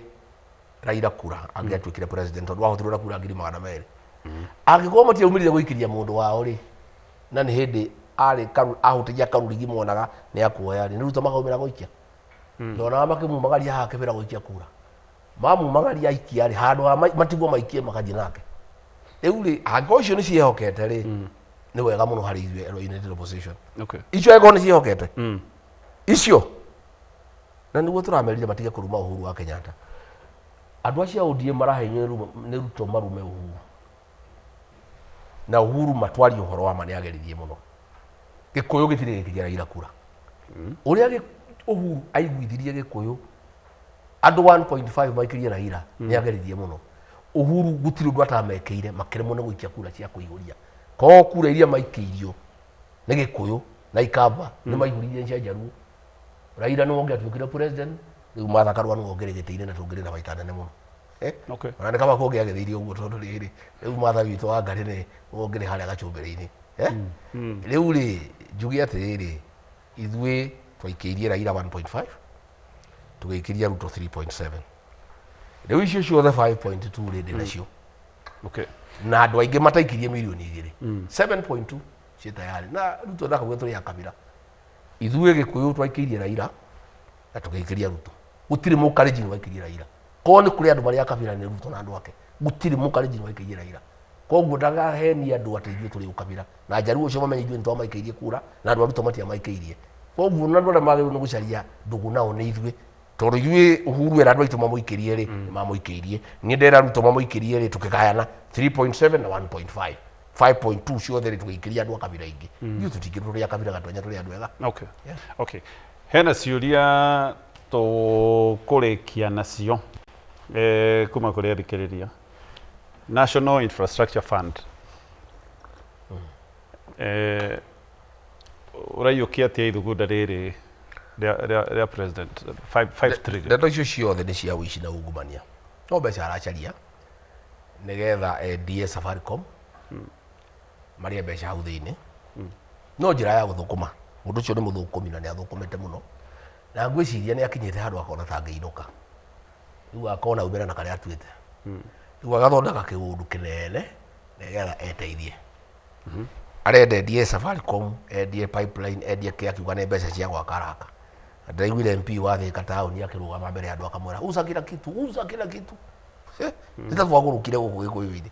Raila kura, angĩatuĩkire president, tondũ ahotirwo na kura 200,000. Angĩkorwo matiaumĩrire gũikĩria mũndũ wao rĩ, na nĩ hĩndĩ arĩ ahutagia karurigi monaga nĩ akuoya rĩ, nĩ Ruto makaumĩra gũikia. Ndonaga makĩmumagaria haha kĩbĩra gũikia kura, mamumagaria aikia rĩ, handũ ha matigwo maikie, magathiĩ nake. Rĩu rĩ, angĩkorwo icio nĩ ciĩhokete rĩ, nĩ wega mũno harĩ ithuĩ United Opposition. Icio angĩkorwo nĩ ciĩhokete icio, na nĩguo tũramerire matige kũruma Uhuru wa Kenyatta. Andũ acio a ODM marahenio nĩ Ruto marume Uhuru, na Uhuru matwarie ũhoro wa ma nĩ ageririe mũno. Gĩkũyũ gĩtirĩ gĩkĩria Raila kura. Ũrĩa Uhuru aiguithirie Gĩkũyũ andũ 1.5 maikirie Raila, nĩ ageririe mũno Uhuru. Gũtirĩ ũndũ atamekĩire, makĩremwo nĩ gũikia kura cia kũihũria. Korwo kura iria maikĩirio Nĩ Gĩkũyũ na Ikamba nĩ maihũririe cia Njaruo. Raila nĩwe ũngĩatuĩkire president, rĩu Martha Karua nĩwe ũngĩrĩ gĩtĩ-inĩ na tũngĩrĩ na baita nene mũno. Eh? Okay. Ona nĩ kaba kũngĩagĩthĩirio ũguo tondũ rĩrĩ, rĩu Martha witũ wa Ngarĩ nĩ nĩwe ũngĩrĩ harĩa gacumbĩrĩ-inĩ. Eh? Rĩu rĩ, njuge atĩrĩrĩ, ithuĩ twaikĩirie Raila 1.5, tũgĩikĩria Ruto 3.7. Rĩu icio ciothe 5.2 rĩ, ndĩ nacio. Okay. Na andũ aingĩ mataikirie mirioni igĩrĩ. 7.2 ciĩ tayari. Na Ruto ndakauge tũrĩ a kabira. Ithuĩ Gĩkũyũ twaikĩirie Raila na tũgĩikĩria Ruto. Gũtirĩ mũkalenjin waikĩirie Raila. Korwo nĩ kũrĩ andũ marĩ a kabira nĩ Ruto na andũ ake. Gũtirĩ mũkalenjin waikĩirie Raila. Koguo ndakahenie andũ atĩ ithuĩ tũrĩ ũkabira. Na Njaruo ũcio mamenye ithuĩ nĩ twamaikĩirie kura na andũ a Ruto matiamaikĩirie. Koguo na andũ arĩa magĩrĩirwo nĩ gũcaria ndũgũ nao nĩ ithuĩ. Tondũ ithuĩ Uhuru era andũ aitũ mamũikĩrie rĩ, nĩ mamũikĩirie. Niĩ ndera Ruto mamũikĩrie rĩ, tũkĩgayana 3.7 na 1.5. 5.2 ciothe rĩ tũgĩikĩria andũ a kabira ingĩ. Ithuĩ tũtingĩrwo tũrĩ a kabira gatwenya tũrĩ andũ ega. Okay. Yeah. Okay. Hena ciũria tũkũrĩkia nacio kuma kũrĩ athikĩrĩria. National Infrastructure Fund. Ũraiyũkia atĩa ithugunda rĩrĩ rĩa president 5 trillion? Ndeto icio ciothe nĩ cia ũici na ungumania. No mbeca aracaria nĩgetha endie Safaricom marĩe mbeca hau thĩinĩ. No njĩra ya gũthũkũma. Mũndũ ũcio nĩ mũthũkũmi na nĩ athũkũmĩte mũno. Na ngwĩciria nĩ akinyĩte handũ akona ta angĩinũka. Rĩu akona aumĩra na karĩa atuĩte. Rĩu agathondeka kĩũndũ kĩnene nĩgetha eteithie. Arenda endie Safaricom, endie pipeline, endie kĩ, akiuga nĩ mbeca cia gwaka araka. Na ndĩraiguire MP wa Thika taũni akĩrũgama mbere ya andũ akamwĩra uza kila kitu, uza kila kitu. Nĩ ta twagũrũkire gũkũ Gĩkũyũ-inĩ.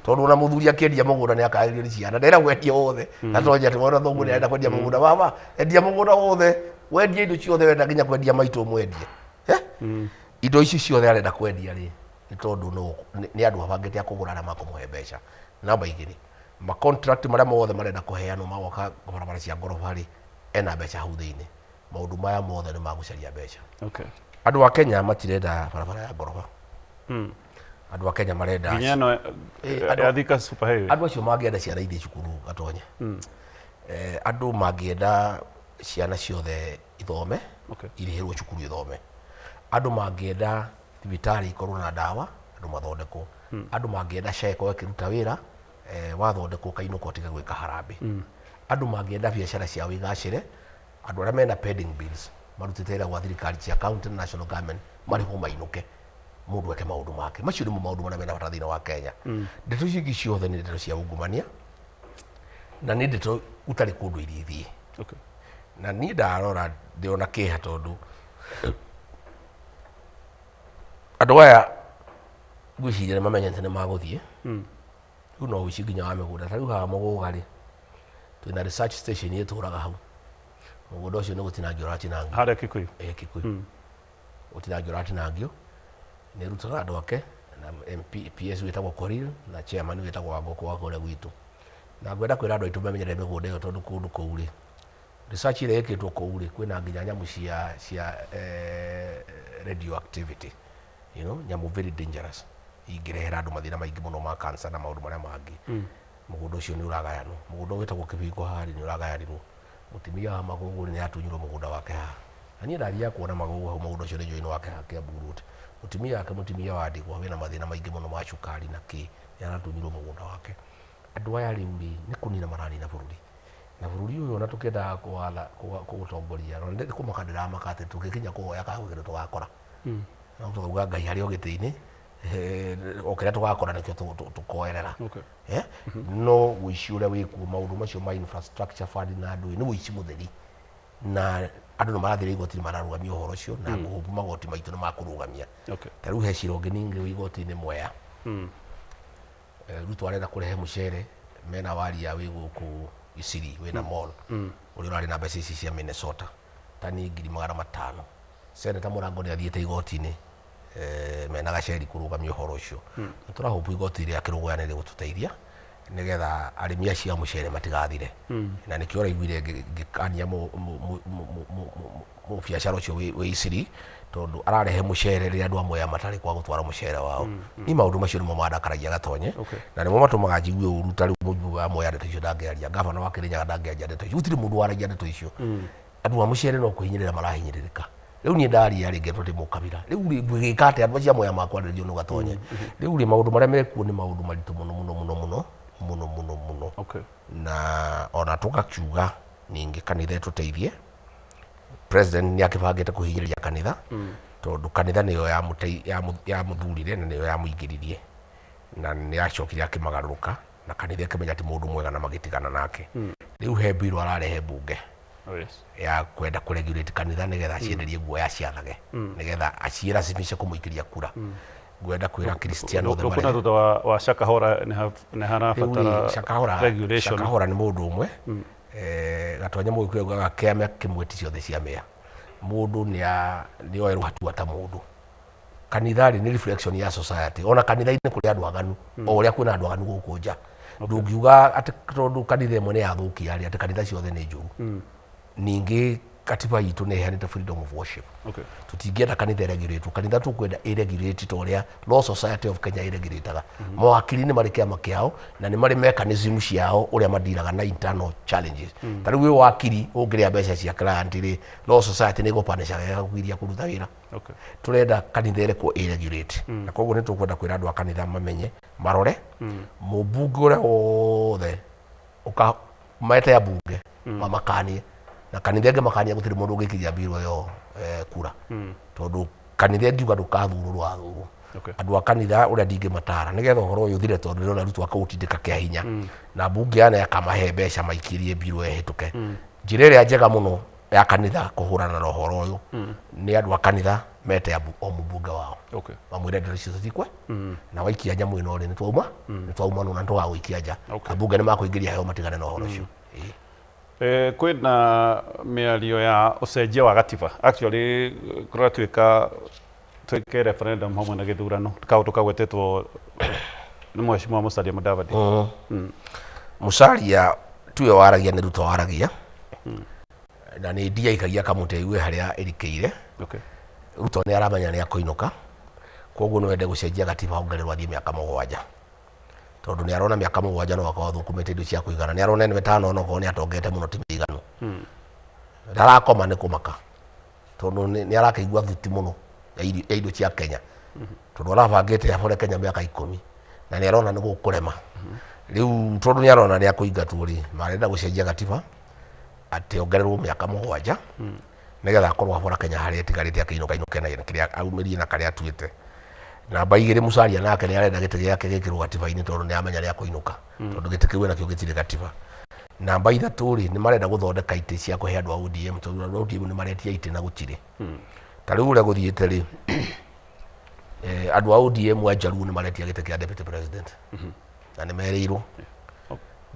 Tondũ ona mũthuri akĩendia mũgũnda nĩ akagĩrio nĩ ciana, ndera wendia wothe. Na tonya atĩ mwana thoguo nĩ arenda kwendia mũgũnda, baba, endia mũgũnda wothe, wendie indo ciothe, wenda nginya kwendia maitũ ũmwendie. Indo ici ciothe arenda kwendia rĩ, nĩ tondũ no nĩ andũ abangĩte a kũgũra arĩa makũmũhe mbeca. Namba igĩrĩ, ma contract marĩa mothe marenda kũheanwo ma gwaka barabara cia ngoroba rĩ, ena mbeca hau thĩinĩ. Maũndũ maya mothe nĩ magũcaria mbeca. Okay. Andũ a Kenya matirenda barabara ya ngoroba. Andũ a Kenya marenda nginya ĩno ya Thika Super Highway. Andũ acio mangĩenda ciana ithiĩ cukuru gatonye. Andũ mangĩenda ciana ciothe ithome, Okay. irĩhĩrwo cukuru ithome. Andũ mangĩenda thibitarĩ ikorwo na ndawa, andũ mathondekwo. Andũ mangĩenda SHA ĩkorwo ĩkĩruta wĩra, wathondekwo kainũka ũtige gwĩka harambee. Andũ mangĩenda biacara ciao igacĩre, andũ arĩa mena pending bills marutĩte wĩra gwa thirikari cia county na national government marĩhwo mainũke, mũndũ eke maũndũ make. Macio nĩmo maũndũ marĩa mena bata thĩinĩ wa Kenya. Ndeto icio ingĩ ciothe nĩ ndeto cia ungumania na nĩ ndeto gũtarĩ kũndũ irithiĩ. Okay. Na niĩ ndarora ndĩrona kĩeha tondũ andũ aya ngwĩciria nĩ mamenyete nĩ magũthiĩ. Rĩu no ũici nginya wa mĩgũnda. Ta rĩu haha Mũgũga rĩ, twĩna research station ĩtũraga hau. Mũgũnda ũcio nĩ gũtinangio ũratinangio. Harĩa Kikuyu? Kikuyu. Gũtinangio ũratinangio. Nĩ ĩrutaga andũ ake na MP, PS wĩtagwo Korir na chairman wĩtagwo Wangũkũ wa kũrĩa gwitũ. Na ngwenda kwĩra andũ aitũ mamenyere mĩgũnda ĩyo tondũ kũndũ kũu rĩ, research ĩrĩa ĩkĩtwo kũu rĩ, kwĩna nginya nyamũ cia radioactivity. You know, nyamũ very dangerous. Ingĩrehera andũ mathĩna maingĩ mũno ma cancer na maũndũ marĩa mangĩ. Mũgũnda ũcio nĩ ũragayanwo. Mũgũnda wĩtagwo Kĩbingo haha nĩ ũragayanirwo. Mũtumia wa Magũgũ nĩ atunyirwo mũgũnda wake haha. Na niĩ ndathiaga kuona Magũgũ hau mũgũnda ũcio nĩ njũĩ nĩ wake haha Kiambu Road. Mũtumia wake mũtumia wa ndigwa wĩna mathĩna maingĩ mũno ma cukari na kĩ, nĩ aratunyirwo mũgũnda wake. Andũ aya rĩu rĩ, nĩ kũnina maranina bũrũri. Na bũrũri ũyũ ona tũkĩendaga kũũtongoria, ona nĩ kũmaka ndĩramaka atĩ tũngĩkinya kũhoya kana gwĩ kĩndũ tũgakora. No tũkauga Ngai harĩ o gĩtĩ-inĩ, o kĩrĩa tũgakora nĩkĩo tũkoerera. Okay. No ũici ũrĩa wĩkuo, maũndũ macio ma infrastructure fund na andũ, nĩ ũici mũtheri. Na andũ nĩ marathire igoti-inĩ mararũgamia ũhoro ũcio, na ngũhũbu magoti maitũ nĩ makũrũgamia. Okay. Ta rĩu he cira ũngĩ ningĩ wĩ igoti-inĩ Mwea. Ruto arenda kũrehe mũcere mena waria wĩ gũkũ Isiri wĩna mall ũrĩa ũrarĩ na mbeca ici cia Minnesota tani 500,000. Senator Mũrango nĩ athiĩte igoti-inĩ mena gaceri kũrũgamia ũhoro ũcio. Na tũrahopu igoti rĩa Kĩrũgũya nĩ rĩgũtũteithia Nigetha arĩmi acio a mũcere matigathire. Na nĩkĩo ũraiguire ngĩkania mũbiacara ũcio wĩ Isiri, tondũ ararehe mũcere rĩrĩa andũ amwe matarĩ kwa gũtwara mũcere wao. Ni maũndũ macio nĩmo mandakaragia Gatonye, na nĩmo matũmaga njigue ũru. Ta rĩu mũjumbe wa Mwea ndeto icio ndangĩaria, gavana wa Kĩrĩnyaga ndangĩaria ndeto icio, gũtirĩ mũndũ waragia ndeto icio. Andũ a mũcere no kũhinyĩrĩra marahinyĩrĩrĩka. Rĩu niĩ ndaria rĩngĩ tondũ ndĩ mũkabira. Rĩu rĩ ngwĩgĩka atĩa andũ acio a Mwea makwarĩrĩrio nĩ Gatonye? Rĩu rĩ, maũndũ marĩa mekuo nĩ maũndũ maritũ mũno mũno mũno mũno mũno mũno mũno. Na ona tũgakiuga ningĩ kanitha ĩtũteithie. President nĩ akĩbangĩte kũhinyĩrĩria kanitha, tondũ kanitha nĩyo yamũthurire na nĩyo yamũingĩririe, na nĩ acokire akĩmagarũrũka na kanitha ĩkĩmenya ti mũndũ mwega na magĩtigana nake. Rĩu he mbirũ ararehe mbunge ya kwenda kũregulate kanitha nĩgetha acienderie guoya, aciathage, nĩgetha aciĩracimishe kũmũikĩria kura. Ngwenda kwĩra Kristiano othe Rũkũ na marehe thutha wa Shakahola nĩ Rĩu harabatara rĩ, Shakahola regulation. Shakahola nĩ mũndũ ũmwe. Gatonye mũgĩkũyũ augaga kĩama kĩmwe ti ciothe cia mĩa. Mũndũ nĩ oerwo hatua ta mũndũ. Kanitha rĩ, nĩ reflection ya society. Ona kanitha-inĩ kũrĩ andũ aganu, o ũrĩa kwĩna andũ aganu gũkũ nja. Ndũngiuga atĩ tondũ kanitha ĩmwe nĩ yathũkia rĩ, atĩ kanitha ciothe nĩ njũru. Ningĩ katiba itũ nĩ ĩheanĩte freedom of worship. Tũtingĩenda kanitha ĩregulatwo. Kanitha tũkwenda ĩregulate ta ũrĩa Law Society of Kenya ĩregulataga. Mawakiri nĩ marĩ kĩama kĩao na nĩ marĩ mechanism ciao ũrĩa madiraga na internal challenges. Ta rĩu wĩ wakiri ũngĩrĩa mbeca cia client rĩ, Law Society nĩ ĩgũpanishaga, ĩgakũgiria kũruta wĩra. Tũrenda kanitha ĩrekwo ĩregulate, na koguo nĩ tũkwenda kwĩra andũ a kanitha mamenye, marore mũmbunge ũrĩa wothe ũka mete ambunge mamakanie, na kanitha ĩngĩ makania gũtirĩ mũndũ ũngĩkiria mbirũ ĩyo kura, tondũ kanitha ĩngiuga ndũkathurwo, ndũgathurwo. Andũ a kanitha ũrĩa ndingĩmatara nĩgetha ũhoro ũyũ ũthire, tondũ ndĩrona Ruto akũũtindĩka kĩa hinya na mbunge yana akamahe mbeca maikirie mbirũ ĩhĩtũke. Njĩra ĩrĩa njega mũno ya kanitha kũhũrana na ũhoro ũyũ nĩ andũ a kanitha mete o mũmbunge wao, mamwĩre ndeto icio citikwe na waikia nyamũ ĩno rĩ, nĩ twaumanwo na nĩtũgagũikia nja. Ambunge nĩ makũingĩria heo matigane na ũhoro ũcio. Ĩĩ. Kwĩna mĩario ya ũcenjia wa gatiba. Actually kũratuĩka twĩke referendum hamwe na gĩthurano, kaũndũ kagwetetwo nĩ Mheshimiwa Musalia Mudavadi. Musalia tiwe waragia, nĩ Ruto waragia, na nĩ ndia ikagia kamũtĩ aigue harĩa ĩrikĩire. Ruto nĩ aramenya nĩ akũinũka, koguo no ende gũcenjia gatiba ongererwo athiĩ mĩaka 7, tondũ nĩ arona mĩaka 7 no akorwo athũkũmĩte indo cia kũigana. Nĩ arona ĩno 5 onokorwo nĩ atongete mũno ti mĩiganu. Ndarakoma nĩ kũmaka, tondũ nĩ arakĩigua thuti mũno ya indo cia Kenya, tondũ arabangĩte abore Kenya mĩaka 10 na nĩ arona nĩ gũkũrema rĩu, tondũ nĩ arona nĩ akũingatwo rĩ, marenda gũcenjia gatiba atĩ ongererwo mĩaka 7 nĩgetha akorwo abora Kenya harĩa ĩtigarĩte, akĩinũka inũke na kĩrĩa aumĩrie na karĩa atuĩte. Namba 2, Musalia nake nĩ arenda gĩtĩ gĩake gĩkĩrwo gatiba-inĩ, tondũ nĩ amenya nĩ akũinũka, tondũ gĩtĩ kĩu enakĩo gĩtirĩ gatiba. Namba 3 rĩ, nĩ marenda gũthondeka itĩ cia kũhe andũ a ODM, tondũ andũ a ODM nĩ maretia itĩ na gũtirĩ. Ta rĩu ũrĩa gũthiĩte rĩ, andũ a ODM a Jaluo nĩ maretia gĩtĩ kĩa deputy president na nĩ merĩirwo.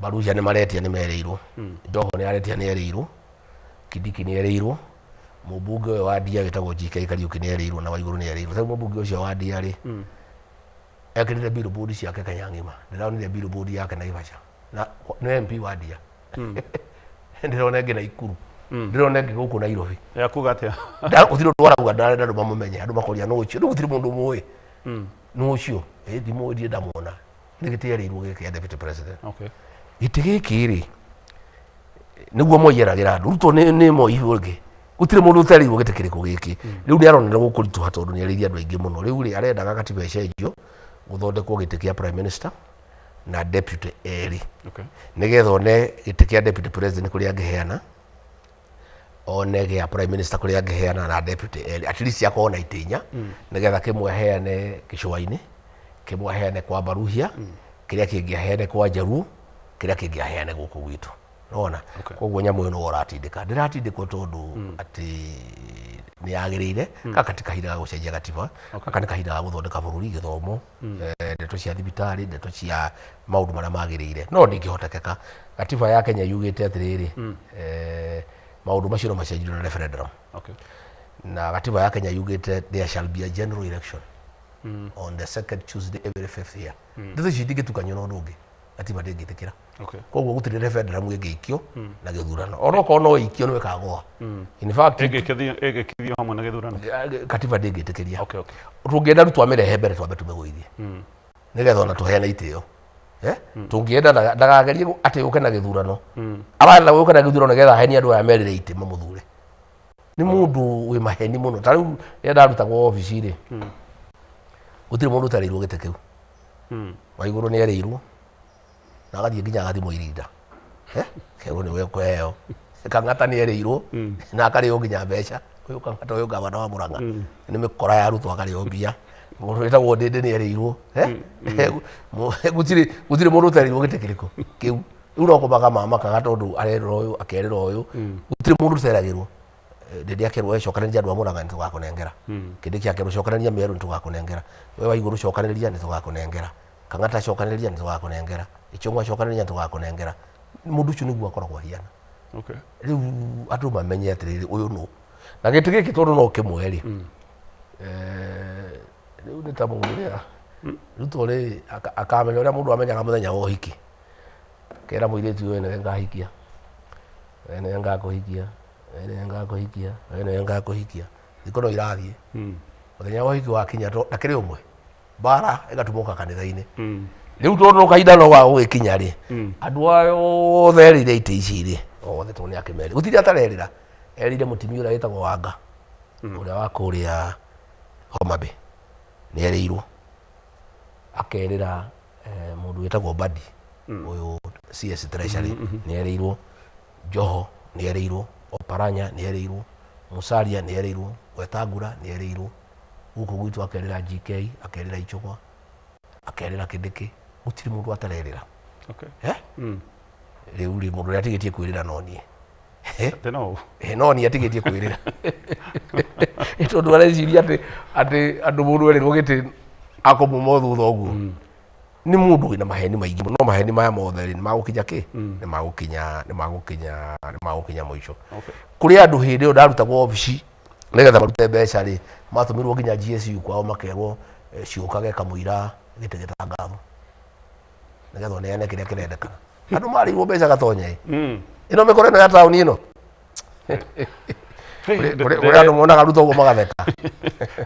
Baruja nĩ maretia, nĩ merĩirwo. Joho nĩ aretia, nĩ erĩirwo. Kindiki nĩ erĩirwo. Mũmbunge ũyũ wa Ndia wĩtagwo GK Kariũki nĩ erĩirwo, na Waigũrũ nĩ erĩirwo. Rĩu mũmbunge ũcio wa Ndia rĩ, ekĩrĩte billboard ciake Kenya ng'ima. Ndĩronire billboard yake Naivasha na nĩ MP wa Ndia, ndĩrona ĩngĩ Naikuru, ndĩrona ĩngĩ gũkũ Nairobi. Ya kuga atĩa? Gũtirĩ ũndũ arauga, ndarenda andũ mamũmenye. Andũ makoria nũ ũcio? Rĩu gũtirĩ mũndũ mũĩ nũ ũcio. Ĩ ndimũĩ, ndirĩ ndamuona. Nĩ gĩtĩ erĩirwo gĩkĩ ya deputy president. Gĩtĩ gĩkĩ rĩ, nĩguo Moi eragĩra andũ. Ruto nĩ Moi ũngĩ, gũtirĩ mũndũ ũterĩirwo gĩtĩ kĩrĩkũ gĩkĩ. Rĩu nĩ arona nĩ gũkũritũha, tondũ nĩ erĩire andũ aingĩ mũno. Rĩu rĩ, arendaga gatiba ĩcenjio, gũthondekwo gĩtĩ kĩa prime minister na deputy erĩ, nĩgetha one gĩtĩ kĩa deputy president kũrĩa angĩheana, one gĩa prime minister kũrĩa angĩheana, na deputy erĩ, at least akorwo na itĩ inya, nĩgetha kĩmwe aheane gĩcũa-inĩ, kĩmwe aheane kwa Baruhia, kĩrĩa kĩngĩ aheane kwa Jaruo, kĩrĩa kĩngĩ aheane gũkũ gwitũ. Nona koguo nyamũ ĩyo no ũratindĩka, ndĩratindĩkwo tondũ atĩ nĩ yagĩrĩire. Gaka ti kahinda ga gũcenjia gatiba, gaka nĩ kahinda ga gũthondeka bũrũri, gĩthomo, ndeto cia thibitarĩ, ndeto cia maũndũ marĩa magĩrĩire. No ndingĩhotekeka. Gatiba ya Kenya yugĩte atĩrĩrĩ, maũndũ macio no macenjio na referendum. Na gatiba ya Kenya yugĩte there shall be a general election on the second Tuesday every fifth year. Ndeto icio itingĩtukanio na ũndũ ũngĩ. Gatiba ndĩngĩtĩkĩra. Okay. Koguo gũtirĩ referendum ĩngĩikio na gĩthurano, ona okorwo no ĩikio nĩ ĩkagũa. In fact, Ĩgĩkithio hamwe na gĩthurano. Katiba ndĩngĩtĩkĩria. Okay, okay. Tũngĩenda rĩu twamĩrehe mbere, twambe tũmĩgũithie nĩgetha ona tũheane itĩo. Tũngĩenda ndakagerie atĩ ũke na gĩthurano. Arenda gũka na gĩthurano nĩgetha ahenie andũ aya merĩre itĩ mamũthure. Nĩ mũndũ wĩ maheni mũno. Ta rĩu rĩrĩa ndarutagwo obici rĩ, gũtirĩ mũndũ ũtarĩirwo gĩtĩ kĩu. Waigũrũ nĩ erĩirwo na agathiĩ nginya agathimwo irinda. Kerwo nĩwe ũkũheo. Kang'ata nĩ erĩirwo na akarĩo nginya mbeca. Ũyũ Kang'ata, ũyũ gavana wa Murang'a, nĩ mĩkora ya arutwo, akarĩo mbia. Mũndũ wĩtagwo Ndĩndĩ nĩ erĩirwo. Gũtirĩ mũndũ ũtarĩirwo gĩtĩ kĩrĩkũ kĩu. Rĩu no kũmaka mamakaga tondũ arerĩra ũyũ, akerĩra ũyũ. Gũtirĩ mũndũ ũteragĩrwo. Ndĩndĩ akerwo, "We cokanĩrĩria andũ a Murang'a, nĩ tũgakũnengera." Kĩndĩ akerwo, "Cokanĩrĩria Meru, nĩ tũgakũnengera. We Waigũrũ cokanĩrĩria, nĩ tũgakũnengera. Kang'ata cokanĩrĩria, nĩ tũgakũnengera. Ichung'wa cokanĩrĩria, nĩ tũgakũnengera." Mũndũ ũcio nĩguo akoragwo ahiana. Rĩu andũ mamenye atĩrĩrĩ, ũyũ nũ na gĩtĩ gĩkĩ tondũ no kĩmwe rĩ. Rĩu nĩ ta mũndũ ũrĩa Ruto rĩ akamenya ũrĩa mũndũ amenyaga mũthenya wa ũhiki, kera mũirĩtu ũyũ, "Nĩwe ngahikia, we nĩwe ngakũhikia, we nĩwe ngakũhikia, we nĩwe ngakũhikia." Thikũ no irathiĩ, mũthenya wa ũhiki wakinya, to ndakĩrĩ ũmwe, mbara ĩgatumũka kanitha-inĩ. Rĩu tondũ kahinda no ga gũgĩkinya rĩ, andũ aya othe erĩire itĩ ici rĩ, othe tondũ nĩ akĩmerĩ, gũtirĩ atarerĩra. Erĩire mũtumia ũrĩa wĩtagwo Wanga, ũrĩa wa kũrĩa Homa Bay, nĩ erĩirwo. Akerĩra mũndũ wĩtagwo Mbadi, ũyũ CS Treasury, nĩ erĩirwo. Joho nĩ erĩirwo. Oparanya nĩ erĩirwo. Musalia nĩ erĩirwo. Wetangula nĩ erĩirwo. Gũkũ gwitũ akerĩra GK, akerĩra Ichung'wa, akerĩra Kindiki. Gũtirĩ mũndũ atarerĩra. Eh? Rĩu rĩ, mũndũ ũrĩa atigĩtie kwĩrĩra no niĩ. Atĩ no. No niĩ atigĩtie kwĩrĩra, tondũ areciria atĩ andũ mũndũ erĩrwo gĩtĩ akũmuma thutha ũguo. Nĩ mũndũ wĩna maheni maingĩ mũno. No maheni maya mothe rĩ, nĩ magũkinya kĩ nĩ magũkinya mũico. Kũrĩ andũ hĩndĩ ĩyo ndarutagwo obici nĩgetha marute mbeca rĩ, matũmirwo nginya GSU kwao, makerwo ciũkage kamũira gĩtĩ gĩtangathwo nĩgetha ũneane kĩrĩa kĩrendekana. Andũ marĩirwo mbeca gatonya ĩ. Ĩno mĩkora ĩno ya taũni ĩno. Kũrĩ andũ monaga Ruto ũguo magatheka.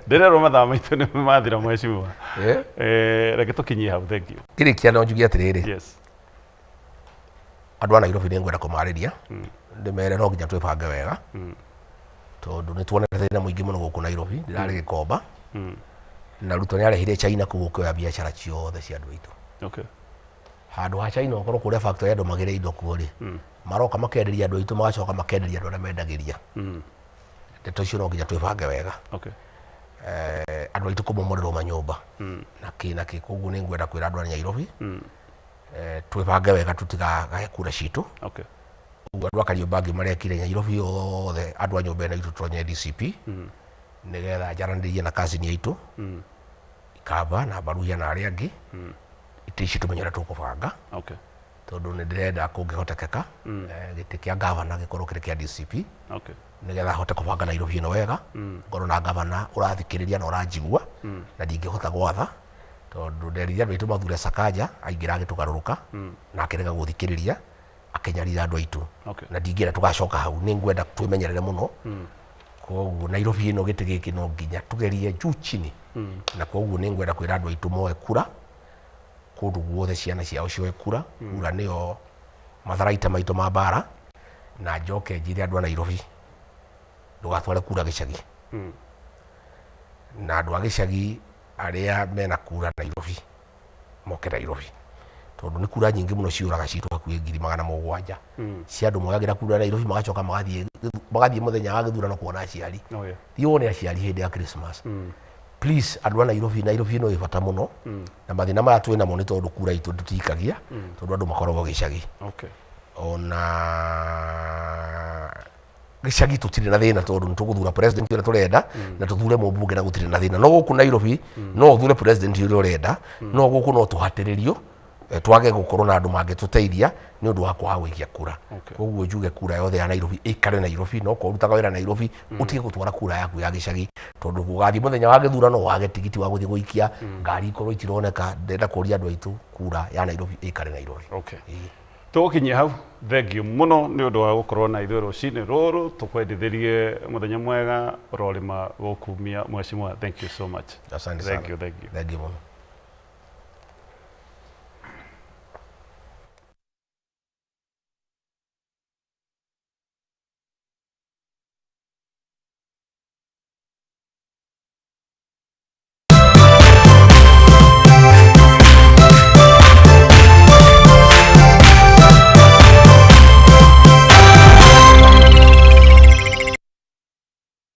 Ndĩrerwo mathaa maitũ nĩ mathira, mheshimiwa. Eh? Reke tũkinyie hau, thank you. Ngĩrĩkia no njuge atĩrĩrĩ, andũ a Nairobi nĩ ngwenda kũmarĩria, ndĩmere no nginya twĩbange wega, tondũ nĩ tuonete thĩna mũingĩ mũno gũkũ Nairobi. Ndĩrarĩ Gĩkomba na Ruto nĩ arehire China kũu ũkĩoya biacara ciothe cia andũ aitũ. Handũ ha China ũkorwo kũrĩa factory andũ magĩre indo kuo rĩ, maroka makenderia andũ aitũ, magacoka makenderia andũ arĩa mendagĩria. Ndeto icio no nginya twĩbange wega. Andũ aitũ kũmomorerwo manyũmba na kĩ na kĩ. Koguo nĩ ngwenda kwĩra andũ a Nairobi, twĩbange wega, tũtigagae kura citũ. Ũguo andũ a Kariobangi marekire Nairobi yothe, andũ a nyũmba ĩno itũ tonye DCP, nĩgetha njaranĩrie na cousin aitũ Ikamba na Baruhia na arĩa angĩ, itĩ ici tũmenye ũrĩa tũkũbanga, tondũ nĩ ndĩrenda kũngĩhotekeka, gĩtĩ kĩa gavana gĩkorwo kĩrĩ kĩa DCP, nĩgetha hote kũbanga Nairobi ĩno wega, ngorwo na gavana ũrathikĩrĩria na ũranjigua na ndingĩhota gwatha, tondũ nderire andũ aitũ mathure Sakaja, aingĩra agĩtũgarũrũka na akĩrega gũthikĩrĩria, akĩnyarira andũ aitũ. Na ndingĩenda tũgacoka hau. Nĩ ngwenda twĩmenyerere mũno. Koguo Nairobi ĩno, gĩtĩ gĩkĩ no nginya tũgerie juu chini, na koguo nĩ ngwenda kwĩra andũ aitũ moe kura kũndũ guothe, ciana ciao cioe kura. Kura nĩyo matharaita maitũ ma mbara. Na njoke njĩre andũ a Nairobi, ndũgatware kura gĩcagi, na andũ a gĩcagi arĩa mena kura Nairobi moke Nairobi, tondũ nĩ kura nyingĩ mũno ciũraga citũ, hakuhĩ 700,000 cia andũ moyagĩra kura Nairobi, magacoka magathiĩ mũthenya wa gĩthurano kuona aciari. Thiĩ wone aciari hĩndĩ ya Christmas, please. Andũ a Nairobi, Nairobi ĩno ĩ bata mũno, na mathĩna maya twĩ namo nĩ tondũ kura itũ tũtikagia, tondũ andũ makoragwo gĩcagi. Ona gĩcagi tũtirĩ na thĩna, tondũ nĩ tũgũthura president ũrĩa tũrenda na tũthure mũmbunge na gũtirĩ na thĩna. No gũkũ Nairobi no ũthure president ũrĩa ũrenda, no gũkũ no tũhatĩrĩrio. Twage gukorwo na andu mangituteithia ni undu wa kwaga guikia kura. Koguo njuge kura yothe ya Nairobi ikare Nairobi, no korwo urutaga wira Nairobi utige gutwara kura yaku ya gicagi, tondu gugathie muthenya wa githurano wage tigiti wa guthie guikia, ngari ikorwo itironeka. Ndenda kuria andu aitu kura ya Nairobi ikare Nairobi. Tũgũkinyia hau. Thengiũ mũno nĩ ũndũ wa gũkorwo na ithuĩ rũcinĩ rũrũ. Tũkwendithĩrie mũthenya mwega ũrorĩma gũkumia, mheshimiwa. Thank you so much. Asante Thank sana. you, thank you. Thank you mũno.